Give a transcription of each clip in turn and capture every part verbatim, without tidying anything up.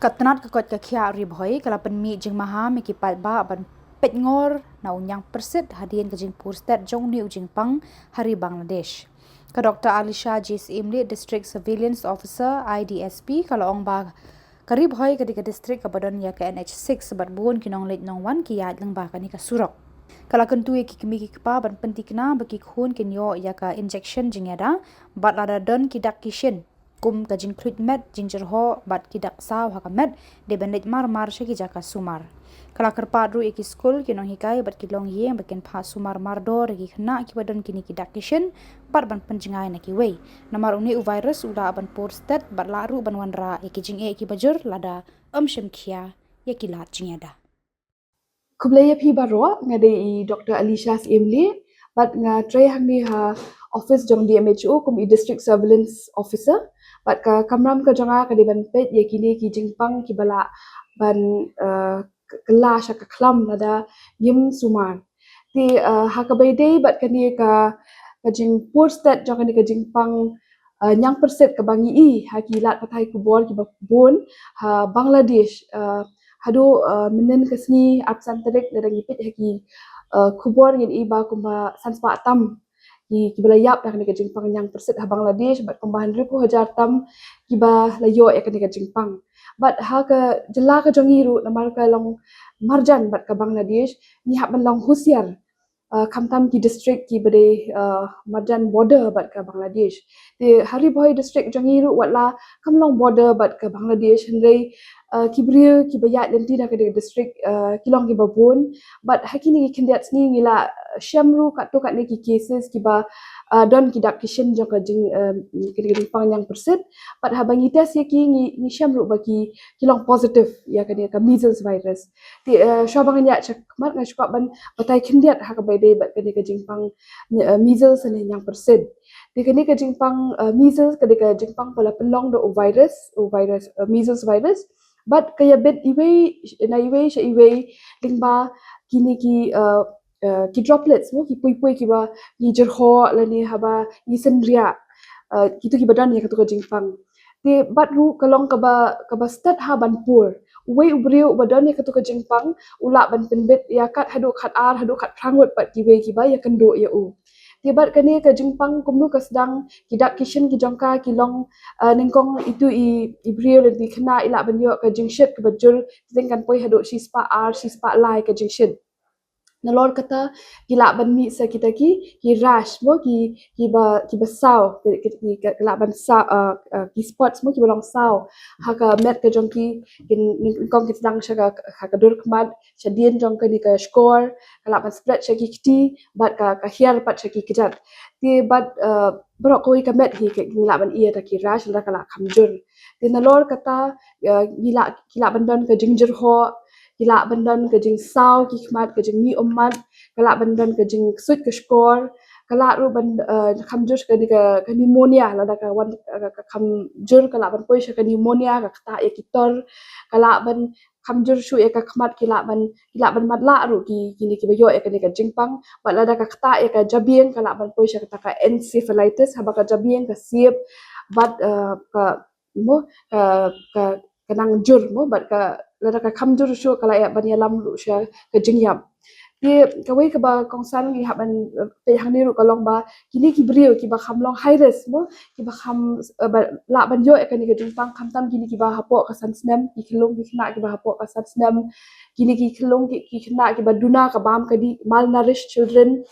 Ka tnat ka koit ka khiah Ri Bhoi ka la pynmih jingmaham ïa ki paidbah ban peit ngor na u ñiang pyrsit hadien ka jingpur stet jong une u jingpang ha ri Bangladesh. Ka Doctor Alisha J Syiemlieh, District Surveillance Officer, I D S P, ka la ong ba ka Ri Bhoi ka dei ka district kaba don ïa ka N H six bad bun ki nongleit nongwan ki ïaid lyngba kane ka surok. Ka la kyntu ïa ki kmie ki kpa ban pynthikna ba ki khun kin ïoh ïa ka injection jingïada bad lada don ki dak ki shin kum ka jingkhluit met, jingjyrhoh bad ki dak saw ha ka met, dei ban leit marmar sha ki jaka sumar. Ka la kyrpad ruh ïa ki skul, ki nonghikai bad ki longïing ba kin phah sumar mardor ïa ki khynnah kiba don kine ki dak ki shin bad ban pynjngai na kiwei. Namar une u virus u lah ban pur stet bad lah ruh ban wanrah ïa ki jingeh kiba jur lada ym shim khia ïa ki lad jingïada. Khublei ïa phi baroh, nga dei i Doctor Alisha Syiemlieh bad nga trei hangne ha office jong D M H O kum i District Surveillance Officer. Bad ka kamram ka jong nga ka dei ban peit ïa kine ki jingpang kiba lah ban, eh, k-, kylla sha ka khlam lada ngim sumar. Te, eh, ha kaba ïadei bad kane ka, ka jingpur stet jong kane ka jingpang, eh, ñiang pyrsit kaba ngi i ha ki lad pathai khubor kiba bun ha Bangladesh, eh, haduh, eh, mynhynnin ka sngi arphew san tarik lada ngi peit ha ki, eh, khubor ngin i ba kumba san spah tam ki, kiba la ïap da kane ka jingpang ñiang pyrsit ha Bangladesh bad kumba hynriewphew hajar tam kiba la ïoh ïa kane ka jingpang. Bad ha ka jylla ka jong ngi ruh namar ka long marjan bad ka Bangladesh, ngi hap ban long husiar, eh, khamtam ki district kiba dei, eh, marjan border bad ka Bangladesh. Te ha Ri Bhoi district jong ngi ruh watla kam long border bad ka Bangladesh hynrei, eh, ki briew kiba ïaid lynti na kane ka district, eh, ki long kiba bun. Bad ha kine ki khyndiat sngi ngi la, eh, shem ruh katto katne ki cases kiba, eh, don ki dak ki shin jong ka jing, eh, kane ka jingpang ñiang pyrsit. Bad haba ngi test ïa ki ngi, ngi shem ruh ba ki, ki long positive ïa kane ka measles virus. Te, eh, shuwa ba ngan ïaid sha khmat nga sngewkwah ban batai khyndiat ha kaba ïadei bad kane ka jingpang, eh, measles ne ñiang pyrsit. Te kane ka jingpang, eh, measles ka dei ka jingpang ba la pynlong da u virus, u virus, eh, measles virus. Bad ka ïabit iwei na iwei sha iwei lyngba kine ki, eh, eh, ki droplets mo, ki pui pui kiba ngi jyrhoh lane haba ngi synriah, eh, kito kiba don ïa kato ka jingpang. Te bad ruh ka long kaba, kaba stet ha ban pur. Uwei u briew uba don ïa kato ka jingpang u lah ban pynbit ïa kat haduh kat ar haduh kat phra ngut pat kiwei kiba ïakynduh ïa u. Te bad kane ka jingpang kumno ka sdang, ki dak ki shin ki jong ka ki long, eh, nyngkong itu i, i briew lane i khynnah i lah ban ïoh ka jingshit kaba jur, te kan poi haduh shispah ar shispah lai ka jingshit. Nalor kata ki lah ban mih sa kita ki, ki rash mo, ki, kiba, kiba saw, ki, ki, ki, ki lah ban saw, eh, eh, ki spots mo kiba long saw ha ka met ka jong ki, ki nyngkong ki sdang sha ka, ha ka dur khmat, shadien jong kane ka shkor, ka lah ban spread sha ki kti bad ka, ka hiar pat sha ki kjat. Te bad, eh, baroh kawei ka met hi ka, ngi lah ban i ïa ta ki rash lada ka lah kham jur. Te nalor kata, eh, ngi lah, ki lah ban don ka jingjyrhoh, ki lah ban don ka jingsaw ki khmat, ka jingmih ummat, ka lah ban don ka jingksuid ka shkor, ka lah ruh ban, eh, kham jur sha kane ka, ka pneumonia, lada ka wan, eh, ka kham jur ka lah ban poi sha ka pneumonia, ka ktah ïa ki tor, ka lah ban kham jur shuh ïa ka khmat, ki lah ban, ki lah ban matlah ruh ki, kine kiba ïoh ïa kane ka jingpang. Bad lada ka ktah ïa ka jabieng ka lah ban poi sha kata ka encephalitis, haba ka jabieng ka siep bad, eh, ka, mo, ka, ka, ka nang jur mo, bad ka, lada ka kham jur shuh ka lah ïa ban ïalam ruh sha ka jingïap. Te kawei kaba kongsan ngi hap ban, eh, peit hangne ruh ka long ba kine ki briew kiba kham long high risk mo, kiba kham, eh, ba, lah ban ïoh ïa kane ka jingpang khamtam kine kiba hapoh ka san snem, ki khyllung ki khynnah kiba hapoh ka san snem, kine ki khyllung ki, ki khynnah kiba duna ka bam ka dih, malnourished children,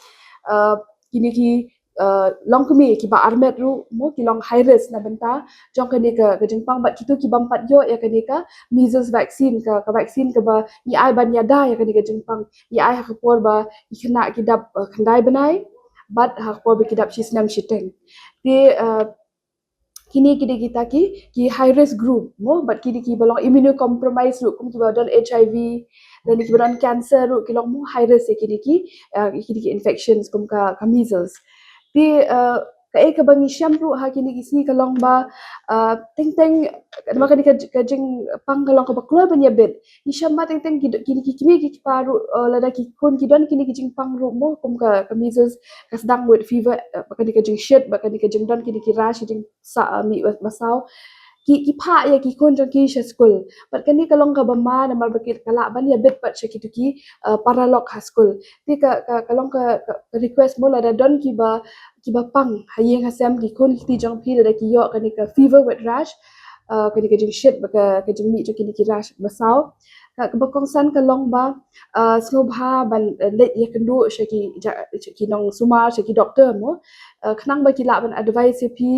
eh, kine ki, eh, longkmie kiba armet ruh mo ki long high risk na bynta jong kane ka, ka jingpang bad kito ki bym pat ïoh ïa kane ka measles vaccine, ka, ka vaccine kaba ngi ai ban ïada ïa kane ka jingpang, ngi ai ha ka por ba ki khynnah ki dap, eh, khyndai bnai bad ha ka por ba ki dap shi snem shiteng. Te, eh, kine ki dei kita ki, ki high risk group mo, bad ki dei kiba long immunocompromised ruh, kum kiba don H I V lane kiba don cancer ruh ki long mo high risk ïa kine ki, eh, kine ki infections kum ka, ka measles. Te, eh, kaei kaba ngi shem ruh ha kine ki sngi ka long ba, eh, teng teng, namar kane ka, ka jingpang ka long kaba kloi ban ïabit. Ngi shem ba teng teng ki, kine ki kmie ki kpa ruh, eh, lada ki khun ki don kine ki jingpang ruh mo, kum ka, ka measles, ka sdang wet fever, eh, ba kane ka jingshit, ba kane ka jingdon kine ki rash, ki jingsa, eh, mih ba, ba saw. ki, ki phah ïa ki khun jong ki sha skul. Bad kane ka long kaba ma namar ba ki, ka lah ban ïabit pat sha kitu ki, uh, paralok ha skul. Te ka, ka, ka long ka, ka, ka request mo lada don kiba, kiba pang ha ïing ha sem ki khun ki kti jong phi lada ki ïoh kane ka fever with rash, uh, kane ka jingshit bad ka, ka jingmih jong kine ki rash ba saw. Ka, kaba kongsan ka long ba, uh, sngewbha ban, uh, leit ïakynduh sha ki, ja, sha ki nongsumar, sha ki doktor mo. Uh, khnang ba ki lah ban advice ïa phi,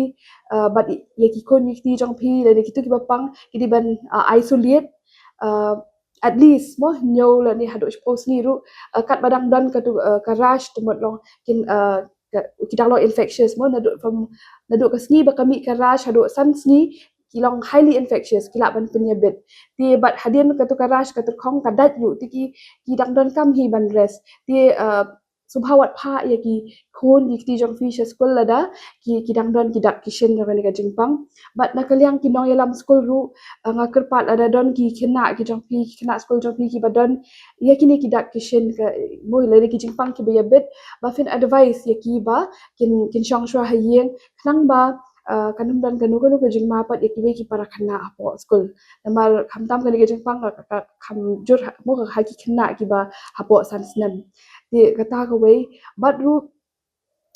uh, bad ïa ki khun ki kti jong phi lane kitu kiba pang ki dei ban, uh, isolate, uh, at least mo hynñiew lane haduh shiphew sngi ruh, uh, katba dang don katu, uh, ka rash te mut long kin, uh, ka, ki dang long infectious mo naduh from, naduh ka sngi ba ka mih ka rash haduh san sngi ki long highly infectious, ki lah ban pynïabit. Te bad hadien katu ka rash ka tyrkhong ka dait ruh te ki, ki dang donkam hi ban rest. Te, uh, sngewbha wat phah ïa ki khun ki kti jong phi sha skul lada ki, ki dang don ki dak ki shin jong kane ka jingpang. Bad na ka liang ki nongïalam skul ruh, uh, nga kyrpad lada don ki khynnah ki jong phi, ki khynnah skul jong phi kiba don ïa kine ki dak ki shin ka, mo lane ki jingpang kiba ïabit, ba phin advice ïa ki ba kin, kin shong shuwa ha ïing khnang ba, uh, kan ym don kano kano ka jingma pat ïa kiwei ki para khynnah hapoh skul. Namar khamtam kane ka jingpang ka, ka, ka kham jur ha, mo ka ha ki khynnah kiba hapoh san snem. Te kata kawei, bad ruh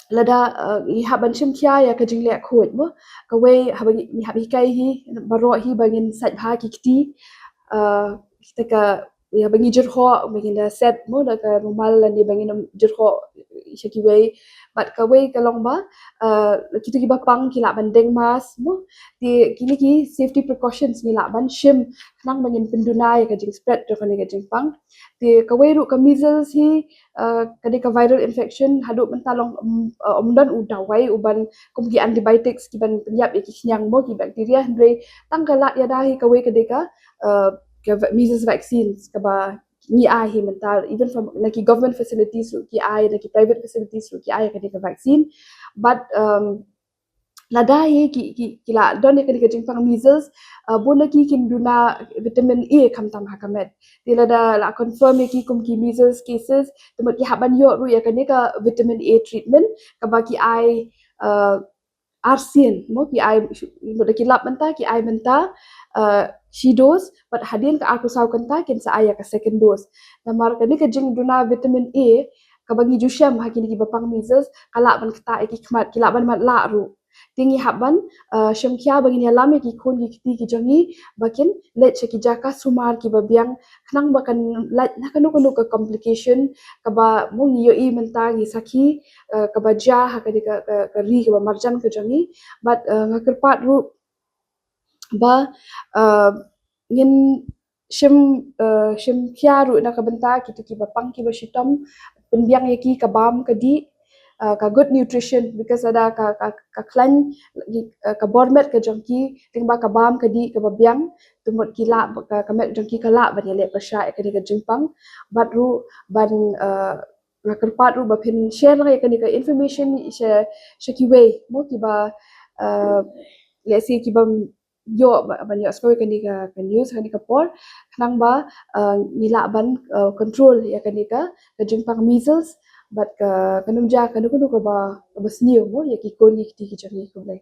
lada, uh, ngi hap ban shim khia ïa ka jingleh khuid mo. Kawei haba ngi, ngi hap hikai hi baroh hi ba ngin sait bha ki kti, uh, kita ka, ïa ba ngi jyrhoh, ba ngin da set mo da ka rumal lane ba ngin jyrhoh sha kiwei. Bad kawei ka long ba, uh, kitu kiba pang ki lah ban deng mask mo. Te kine ki safety precautions ngi lah ban shim khnang ba ngin pynduna ïa ka jingspread jong kane ka jingpang. Te kawei ruh ka measles hi, uh, ka dei ka viral infection, haduh mynta long, um, uh, ym don u dawai uban kum ki antibiotics kiban pynïap ïa ki khñiang mo ki bacteria, hynrei tang ka lad ïada hi kawei ka dei ka, uh, ka va-, measles vaccines kaba ngi ai hi mynta, even from na ki government facilities ruh ki ai, na ki private facilities ruh ki ai ka dei ka vaccine. But, um, lada hi ki, ki, ki la don ïa kane ka jingpang measles, uh, bun na ki kin duna vitamin A khamtam ha ka met. Te lada la confirm ïa ki kum ki measles cases, te mut ki hap ban ïoh ruh ïa kane ka vitamin A treatment kaba ki ai, uh, arsien mo, ki ai, mut da ki lap mynta, ki ai mynta, uh, shi dose, bad hadien ka arphew saw kynta kin sa ai ïa ka second dose. Namar kane ka jingduna vitamin A kaba ngi ju shem ha kine kiba pang measles ka lah ban ktah ïa ki khmat, ki lah ban matlah ruh. Te ngi hap ban, uh, shim khia ba ngin ïalam ïa ki khun ki kti ki jong ngi ba kin leit sha ki jaka sumar kiba biang khnang ba kan lait na kano kano ka complication kaba mo ngi ïohi mynta ngi sakhi, uh, kaba jia ha kane ka, ka, ka ri kaba marjan ka jong ngi. Bad, uh, nga kyrpad ruh ba, uh, ngin shim, uh, shim khia ruh na ka bynta kitu kiba pang kiba shitom, pynbiang ïa ki ka bam ka dih, uh, ka good nutrition, because lada ka, ka, ka khlaiñ, uh, ka bor met ka jong ki lyngba ka bam ka dih kaba biang, te mut ki lah, ka, ka met jong ki ka lah ban ïaleh pyrshah ïa kane ka jingpang. Bad ruh ban, uh, nga kyrpad ruh ba phin share lang ïa kane ka information sha, sha kiwei mo kiba, uh, let's say kiba ïoh ba, ban ïohsngew ïa kane ka, ka news kane ka por, khnang ba, uh, ngi lah ban, uh, control ïa kane ka, ka jingpang measles bad ka, kan ym jia kano kano kaba, kaba sniew mo ïa ki khun ki kti ki jong ngi. Khublei.